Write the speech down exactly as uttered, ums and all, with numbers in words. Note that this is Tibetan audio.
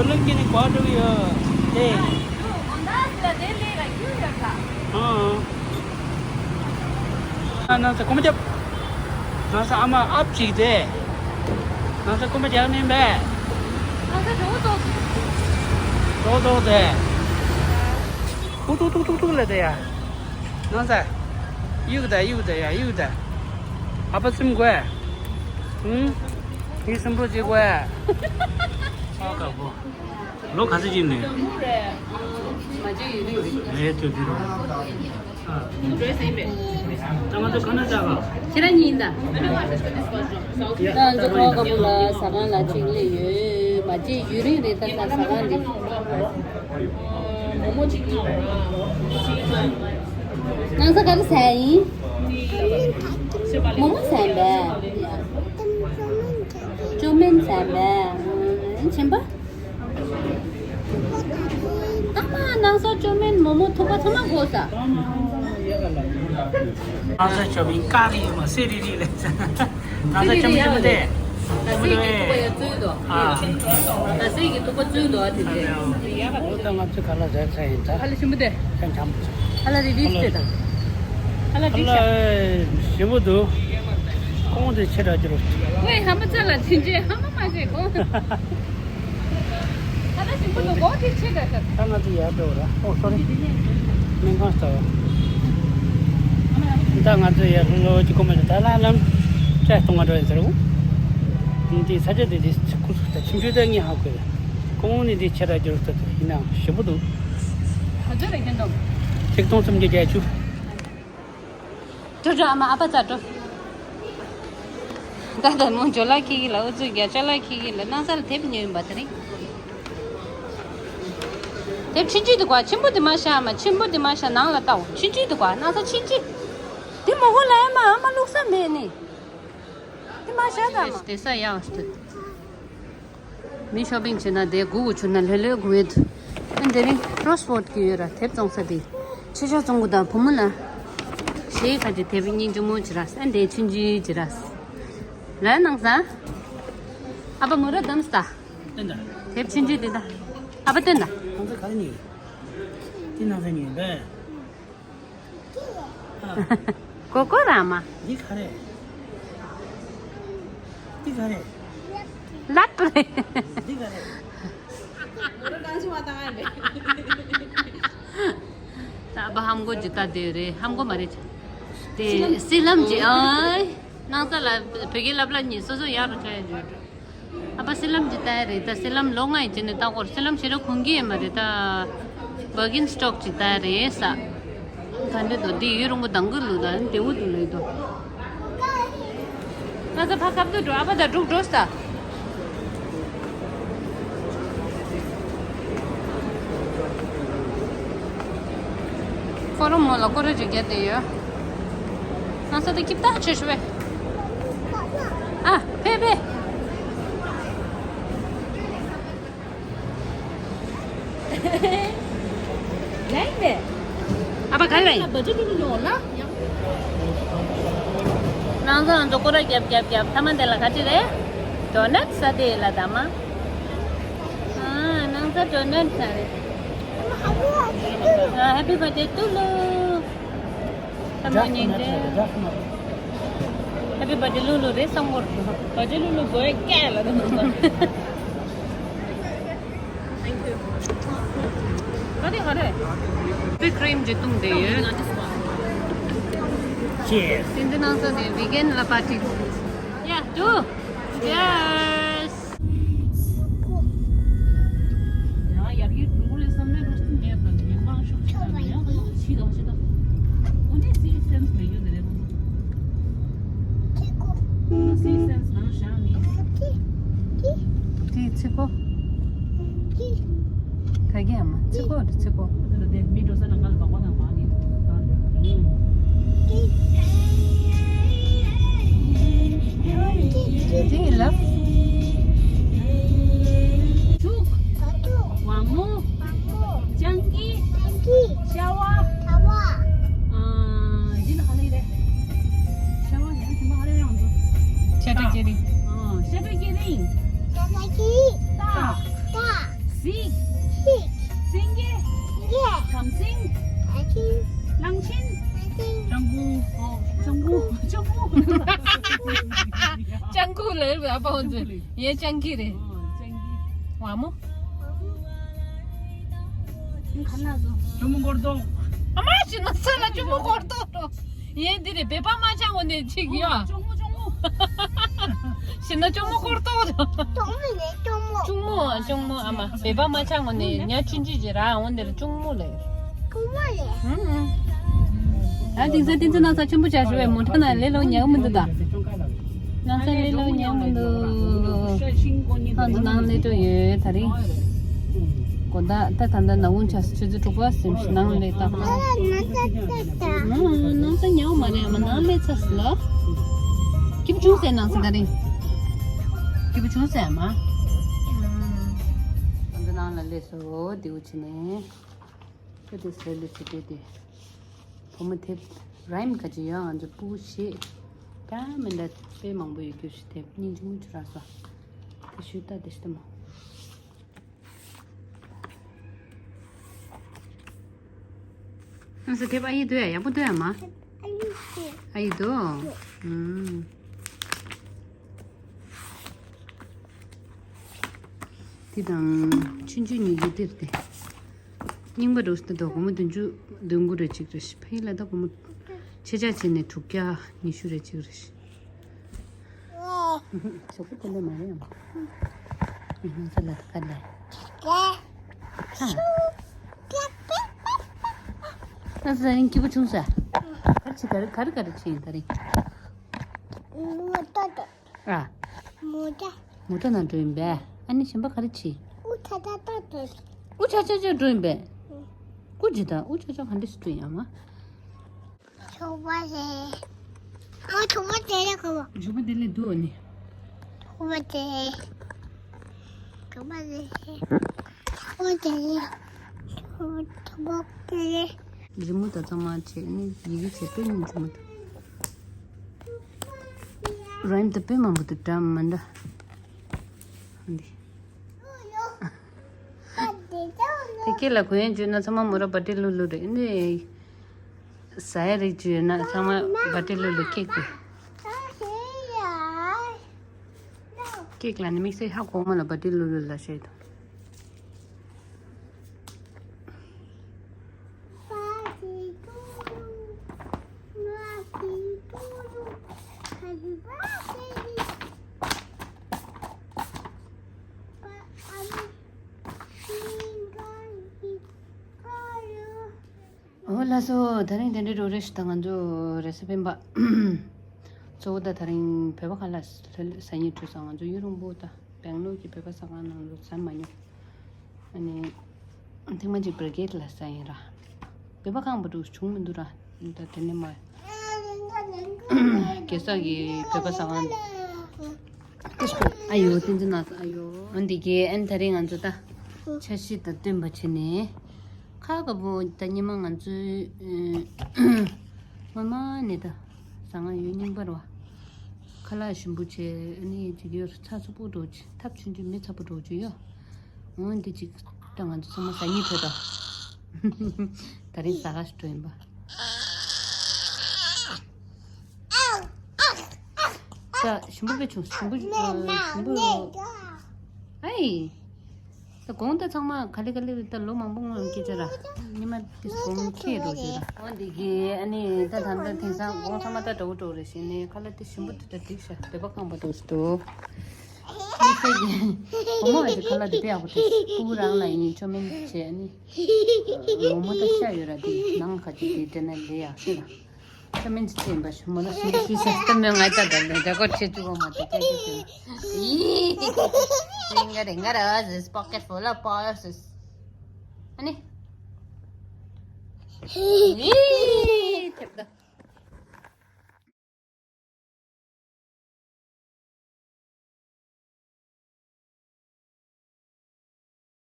ལུག་གི་ནི་བར་དུ་ཡོད་དེ། ཨང་། ཨ་ན་ཚ་གོམ་རྒྱབ། ན་ཚ་ཨ་མ་ཨབ་ཅིག་དེ། ན་ཚ་གོམ་རྒྱབ་ནི་བས། ན་ཚ་འགྲོ་ཏོག་ཏོག་དེ། ཏུག་ཏུག་ཏུག་ཏུག་ལ་དེ་ཡ། ན་ཚ། གཡུག་ད་གཡུག་ད་ཡ་གཡུག་ད། ཨ་ཕ་སིམ་དགོས། ཧུམ། ངའི་སིམ་པོ་ཅིག་དགོས། ཨ་དཀར་པོ། ལོ་ག་ཚོད་ཅིག་ནས། མ་བརྗེད་ཡོད་རེད། རེད་དུ་འདི་རུ། ད་ང་ཚོ་ཁ་ན་ཅག་ག་ཁྱེད་རང་གཉིས་ཡིན་ད། ད་ང་ཚོ་ཁ་བ་དཀར་པོ་ལ་ཟ་ཁང་ལ་ཅིག་སླེབས་ཡོད། མ་བརྗེད་ཡུན་རིང་རེད་ད་ཟ་ཟ་ཁང་འདི། མོག་མོག་ཅིག་གིས། ནང་ས་ག་རེ་ཟ་ཡིན། མོག་མོག་ཟ་པས། ཅོ་མིན་ཟ་པས། ཆེན་པོ། ཨ་མ་ནང་ས་ཅོ་མིན་མོག་མོག་ཐུག་པ་ཚང་མ་གོ་ས། ནང་ས་ཅོ་མིན་ཀ་རི་ཡོད་མ་སེ་རི་རི་ལས་ས། ད་ས་ཆམ་ཆམ་དེ། ད་སེ་གི་ཐུག་པ་ཡ་བཙོས་འདུག་ཨ། ད་སེ་གི་ཐུག་པ་བཙོས་འདུག་ཨ་དེ་དེ། འོ་ད་ང་ཚོ་ག་ལ་རེད་ས་ཡིན་ད། ཧ་ལས་ཆེན་པོ་དེ། ཆམ་ཆམ། ཧ་ལ་རི་རི་སྟེ་ད། ཧ་ལ་ཧ་རི་ལ་ཤ། ཞིམ་པོ་འདུག་ཁོང་དེ་ཆེ་དྲགས་ཀྱི་རོ། ཝེ་ཧ་མ་ཚ་ལ་དྲིན་ཆེ་ཧ་མ་མ་བྱེད་གོ། ད་ལྟ་ཞིམ་པོ་འདུག་གོ་དེ་ཆེ་དྲགས་ཤག་ད་ང་ཚོ་ཡར་འགྲོ་ར། ཨོ་སོ་རི། སྨན་ཁང་ལྟ་བ། ད་ང་ཚོ་ཡར་ལོ་གཅིག་གོ་མ་ཞིག་ད་ལ་ལམ་བཅའ་གཏོང་བ་འགྲོ་ཡིན་ཟེར་བོ། འདི་ས་ཆ་འདི་འདི་ཁུ་ཚུར་ད་ཁྱིམ་རྒྱུད་ད་ངས་ཧ་གོ་ཡ། ཁོང་ནི་འདི་ཆེ་ར་རྒྱུ་རུ་ལྟ་དུ་ཡིན་ནའང་ཞིམ་པོ་འདུག་ག་ཚོད་རེད་ཁྱེད་འདོམ། ཆིག་སྟོང་སུམ་བརྒྱ་བརྒྱད་ཅུ། འགྲོ་འགྲོ་ཨ་མ་ཨ་ཕ་ཙ་འགྲོ། ད་ལྟ་མོ་ཇོ་ལགས་ཁྱེད་ཀྱིས་ལ་ཨུ་ཚུགས་རྒྱ་ཅ་ལག་ཁྱེད་ཀྱིས་ལ་སྣང་ས་ལ་དེབ་ཉོས་ཡིན་པ་དེ་རིང་། དེབ་ཆུང་ཆུང་འདུག་ག་ཆེན་པོ་དེ་མ་བཞག་ཨ་མ་ཆེན་པོ་དེ་མ་བཞག་ནང་ལ་ལྟའོ་ཆུང་ཆུང་འདུག་ག་སྣང་ས་ཆུང་ཆུང་། དེ་མོ་གོ་ལ་ཨ་མ་ཨ་མ་བླུག་ས་མེད་ནི། དེ་མ་བཞག་ད་ཨ་མ། དེ་ས་ཡག་སྟོད། མི་ཤོ་པིང་བྱེད་ན་དེ་སྒུག་དགོས་བྱུང་ན་ལྷོད་ལྷོད་སྒུག་ཡོད། ཨ་དེ་རིང་ཀྲོ་སི་ཝོརྡ་གི་ཡོད་ར་དེབ་བཙོང་ས་དེ། ཆེ་ཤོས་བཙོང་དགོས་དང་བུ་མོ་ལ། གཞས་ཁ་ཅིག་དེབ་སྙིང་རྗེ་མོ་ཅིག་ར་ཨ་དེ་ཆུང་ཆུང་ཅིག་ར། ལ་ནང་ས། ཨ་ཕ་མོ་ར་དམ་སྟ། ཨེ་འདྲ། དེབ་ཆུང་ཆུང་དེ་ད། ཨ་ཕ་སྟོན་ད། ནང་ས་ག་རེ་ཉོས། དེ་ནང་ས་ཉོས་པས། གོ་གོ་ར་མ། འདི་ག་རེད། འདི་ག་རེད། ལབ་རེད། འདི་ག་རེད། ད་ཨ་ཕ་ཧམ་གོ་ཇི་ལྟ་དེ་རེད་ཧམ་གོ་མ་རེད། དེ་སི་ལམ་གྱི་ཨ། སྣང་ས་ལ་བོད་སྐད་ལབ་ལ་ཉིན་སོ་སོ་ཡག་རུ་ཆགས་ཡོད། ཨ་ཕ་སི་ལམ་གྱི་ལྟ་ཡ་རེད་ད་སི་ལམ་ལོ་ལྔ་ཡི་རྗེས་ནས་ལྟ་སྐོར་སི་ལམ་ཞེ་དྲག་གོན་གྱི་ཡོད་མ་རེད་ད། བར་གིན་སི་ཊོག་ཅིག་ལྟ་ཡ་རེད་ས། ག་འདྲ་འདུག་འདི་ཡུན་རིང་པོ་དང་གི་ལུག་དང་བདེ་བོ་འདུག་ལེགས་འདུག་ང་ཚོ་ཕ་ཁབ་ཏུ་འགྲོ་ཨ་ཕ་ད་འགྲུག་འགྲོ་ས། ཁོ་རང་མོ་ལ་སྐོར་ར་ཅིག་བརྒྱབ་བསྡད་ཡོད། ང་ཚོ་ད་ཀིབ་ཏ་ཆེ་ཤོས་བས། ཨ་ཕེ་ཕེ། ལེན་མེ། ཨ་ཕ་ག་ལེན། ང་བ་ཅི་ལུ་ལུ་ཡོང་ལ། ནང་ཚང་ཚོ་སྐོར་ར་རྒྱབ་རྒྱབ་རྒྱབ་ཐ་མ་དེ་ལ་ག་ཅི་རེད། ཌོ་ནཊ་ཟ་དེ་ལ་ད་མ། ཨ་ནང་ཚང་ཌོ་ནཊ་ཟ་རེད། ཨ་ཧེ་པི་བར་ཐ་ཌེ་ཏུ་ལུ། ད་མ་ཉིན་དེ། ཧེ་པི་བར་ཐ་ཌེ་ལུ་ལུ་རེད་བསམ་གོ། བར་ཐ་ཌེ་ལུ་ལུ་དགོས་སྐད་ལ་ད་མ། ག་དེ་ག་རེ། བི་ཀྲིམ་གྱི་བཏུང་དེ་ཡོད། ཅེས། སྲིད་འཛིན་ནང་ཚོ་ནས་བི་གན་ལ་པར་ཊི། ཡ་ཏུ། ཅེར་སི། ཡང་ཡར་རྒྱས་འགྲོ་གི་རེད་བསམ་ནས་རོ་སྟོན་ངས་དང་ཉན་མང་ཤོག་ཅིག་དང་ཡང་ཁ་ལོག་ཕྱི་དང་ཕྱི་དང་། འོ་ནས་སི་སེམས་མེད་རྒྱུ་དེ་རེད་མོ། ཁྱི་ཁོ། ཁོ་ལ་སི་སེམས་ནང་བཞག་ནི། ཁྱི། ཁྱི། དེའི་ཚིག་གོ། ཁྱི། ག་གི་ཨ་མ་ཚིག་གོ་རེད་ཚིག་གོ། ཁོ་དེ་ལ་དེ་མི་འགྲོ་ས་ན་ང་ལ་བག་པ་དང་མ་ནི། ཁྱི། དེའི་ལབ། ཕྱུག་ཕ་ཕྱུག་བ་མོ། བ་མོ། སྤྱང་ཀི། སྤྱང་ཀི། ཤ་བ། ཤ་བ། ཨ། འདི་ལ་ཧ་ལས་རེད། ཤ་བ་ཡང་ཞིམ་པ་ཧ་ལས་རང་ཚོ། ཤ་ཁྲག་སྐྱེ་རིང་། ཨ། ཤ་ཁྲག་སྐྱེ་རིང་། ཤ་ཁྲག་སྐྱེ་རིང་། རྟ། རྟ། པ་འོ་ཚོ་ཡས་ཅང་གི་རེད། ཨོ་ཅང་གི། ཝ་མོ། གཅུང་མོ་སྐོར་ཏོ། ཨ་མ་ཞིག་ན་ས་ལ་གཅུང་མོ་སྐོར་ཏོ། ཡས་འདི་རེད། བོད་པ་མ་ཆགས་འོ་ནས་ཅིག་ཡོད། གཅུང་མོ་གཅུང་མོ། ཞིག་ན་གཅུང་མོ་སྐོར་ཏོ། གཅུང་མོ་ནས་གཅུང་མོ། གཅུང་མོ་གཅུང་མོ། ཨ་མ་བོད་པ་མ་ཆགས་འོ་ནས་ཉ་ཆུང་ཆུང་ཅིག་ར་འོ་འདིར་གཅུང་མོ་ལས། ཨ་དེང་སང་བསྟན་འཛིན་ན་ཚ་ཆེན་པོ་བྱ་ཞུ་བའི་མོ་ཊ་ན་ལེ་ལོ་ཉག་མི་འདུག་ད། ན་ཚ་ལེ་ལོ་ཉག་མི་འདུག་ཨ་ཚོ་ནང་ལེ་འགྲོ་ཡོད་ད་རིང་། དགོང་དག་ད་ད་ལྟ་ནག་ཁུང་ཆ་ཆུ་ཚོད་དྲུག་པ་ཟིན་ནང་ལེ་ད། ན་ཚ་ཉག་མ་རེད་མ་ནང་ལེ་ཚ་སི་ལ། སྐྱིབ་ཆུང་ཟེར་ནང་ཚ་ད་རིང་། སྐྱིབ་ཆུང་ཟེར་མ། ཨ་ཚོ་ནང་ལ་ལེ་སོ་དེའུ་ཆི་ནས། ཁྱོད་དེ་ཟེར་ལེ་ཆི་དེ་དེ། བུ་མོ་དེབ་རིམ་ག་ཅི་ཡོད། ང་ཚོ་སྤུ་གུ་ཤེས་ཀྱང་མི་འདྲ་དཔེ་མང་པོ་ཡོད་རྒྱུ་ཞིག་དེབ་སྙིང་རྗེ་མོ་ཅིག་རག་སོང་། དེ་ཞུས་ད་དེ་ཞིག་ད་མོ། ང་ཚོ་དེབ་ཨ་ཡི་འདུག་ཡ། ཡག་པོ་འདུག་ཡ་མ། ཨ་ཡི་འདུག་ཨུམ། དེ་དང་ཆུང་ཆུང་ཉིད་ཀྱི་དེབ་དེ། རྙིང་པ་འདྲ་ཞིག་འདུག་སྒོར་མོ་བདུན་ཅུ་བདུན་དགུ་རེ་གཅིག་རེ་ཞིག་ཕ་ཡུལ་ལ་ད་སྒོར་མོ་ཆེ་ཆ་བྱས་ནས་དྲུག་བརྒྱ་ཉི་ཤུ་རེ་གཅིག་རེ་ཞིག་ཞོགས་པ་དེ་ལས་མ་རེད་ཡང་། ཡིན་ས་ལ་ད་ག་ལས། ཧ། ད་ས་རིང་སྐྱིད་པོ་བྱུང་ས། ག་རེ་བྱེད་ག་རེ་ག་རེ་ག་རེ་བྱེད་ཡིན་ད་རིང་། མོ་ཏ་ཏ། ཨ། མོ་ཏ། མོ་ཏ་ནང་འགྲོ་ཡིན་པས། ཨ་ནི་གཞན་པ་ག་རེ་བྱེད། ཨུ་ཆ་ཆ་ཏ་ཏ། ཨུ་ཆ་ཆ་ཆ་འགྲོ་ཡིན་པས། ཨུ་ཅི་ད་ཨུ་ཆ་ཆ་ག་འདྲ་ཞིག་འགྲོ་ཡིན་ཨ་མ། ཞོགས་པ་རེད། ཨ་ཞོགས་པ་དེ་ལས་ག་བ། ཞོགས་པ་དེ་ལས་འདུག་ཨ་ནི། ཞོགས་པ་དེ། ཞོགས་པ་དེ། ཞོགས་པ་དེ། ཞོགས་པ་དེ། རི་མོ་དང་གཙང་མ་བྱས་ནི་ཡི་གེ་བྱས་དཔེ་སྙིང་རྗེ་མོ་འདུག་རིམ་དེ་དཔེ་མང་པོ་འདུག་འདྲ་མི་འདྲ། འདི། དེ་སྐད་ལ་གོ་ཡན་བརྗོད་ན་ཚང་མ་མོ་ར་བ་ཏི་ལུ་ལུ་རེད། འདི་ཟ་ཡ་རིགས་བརྗོད་ན་ཚང་མ་བ་ཏི་ལུ་ལུ་སྐད་དེ། སྐད་ལ་ནི་དམིགས་བསལ་ཧ་གོ་མ་ལ་བ་ཏི་ལུ་ལུ་ལ་བཤད་དོ། ཨོ་ལགས་སོ། དེ་རིང་དེ་འདྲའི་རོགས་རེ་ཞིག་དང་ང་ཚོ་རེས་གཟའ་སྤེན་པ། གཙོ་བོ་ད་དེ་རིང་བོད་པ་ཁ་ལག་ལྷོད་ལྷོད་ཟ་སྙིང་བྲོ་སོང་། ང་ཚོ་ཡུན་རིང་པོ་ད་སྦེང་ལོར་གྱི་བོད་པ་ཟ་ཁང་ནང་ལོ་ཟ་མ་མྱོང་། ཨ་ནི། ཐེངས་མ་གཅིག་བྷི་རི་གེད་ལ་ཟ་ཡིན་ར། བོད་པ་ཁང་པ་འདུག་བྱུང་མི་འདུག་ར། ད་དེ་ནས་མ། གེ་སར་གྱི་བོད་པ་ཟ་ཁང་། ཨ་ཡོ་བསྟན་འཛིན་ནག་ཨ་ཡོ། འོན་ཏེ་གེ་ཨན་ད་རིང་ང་ཚོ་ད། འཆར་གཞི་དང་བསྟུན་པ་བྱས་ནས། ཁ་ག་པོ་ད་ཉི་མ་ང་ཚོའི། སྔོན་མ་ནས་ད། ཟ་ང་ཡོད་རྙིང་པ་ར་བ། ཁ་ལག་ཞིམ་པོ་བྱས་ཨ་ནི་ཅིག་ཡོད་ཚ་ཚུགས་པོ་འགྲོ་ཅིག་ཐབ་ཆུང་ཆུང་མི་ཚ་པོ་འགྲོ་ཅིག་ཡོད། འོན་ཏེ་ཅིག་ད་ང་ཚོ་ཚང་མ་ཟ་སྙིང་བྲོ་ད། ད་རིང་ཟ་ག་ཞིག་འགྲོ་ཡིན་པ། ད་ཞིམ་པོ་དཔེ་བྱུང་། ཞིམ་པོ་ཞིམ་པོ། ཨའི། ད་དགོང་དག་ཚང་མ་ག་ལེ་ག་ལེ་རེད། ད་ལོ་མང་པོ་སྔོན་སྐད་ཆ་ར། ཉི་མ་དེ་དགོང་ཁེ་རོ་ཞིག་ར། འོ་འདི་གི་ཨ་ནི་ད་ད་ད་དེང་སང་དགོང་ཚང་མ་ད་འདྲ་བོ་འགྲོ་རེ་ཞིག་ནས་ཁ་ལག་དེ་ཞིམ་པོ་དེ་ད་འགྲིག་ཤག་བོད་པ་ཁང་པ་འགྲོ་ཞིག་འདུག་དམིགས་བསལ་གྱི་བུ་མོ་བ་ཅིག་ཁ་ལག་དེ་དཔེ་ཡག་པོ་འདུག་སྤུ་གུ་རང་ལ་ཡིན་ཆོ་མིན་བྱས་ནི། མོག་མོག་ད་ཤ་ཡོད་ར་དེ་ནང་ཁ་ཅིག་དེ་དེ་ན་ལས་ཡག་ཤོས་ལ། ཆོ་མིན་ཅིག་ཡིན་པ་ཞུ་མོ་ལ་ཞུ་ཤི་ས་ད་མོ་ང་ད་ད་ད་ད་གོ་ཆེ་ཅུ་གོ་མ་ད་ཀྱ་ཀྱ་ཀྱ། ཡི། རིང་ག་རིང་ག་ར་ཟིས་པོ་ཀེ་ཊི་ཕུལ་ཨོཕ་པོ་ཡོ་སིས། ཨ་ནི། ཡི།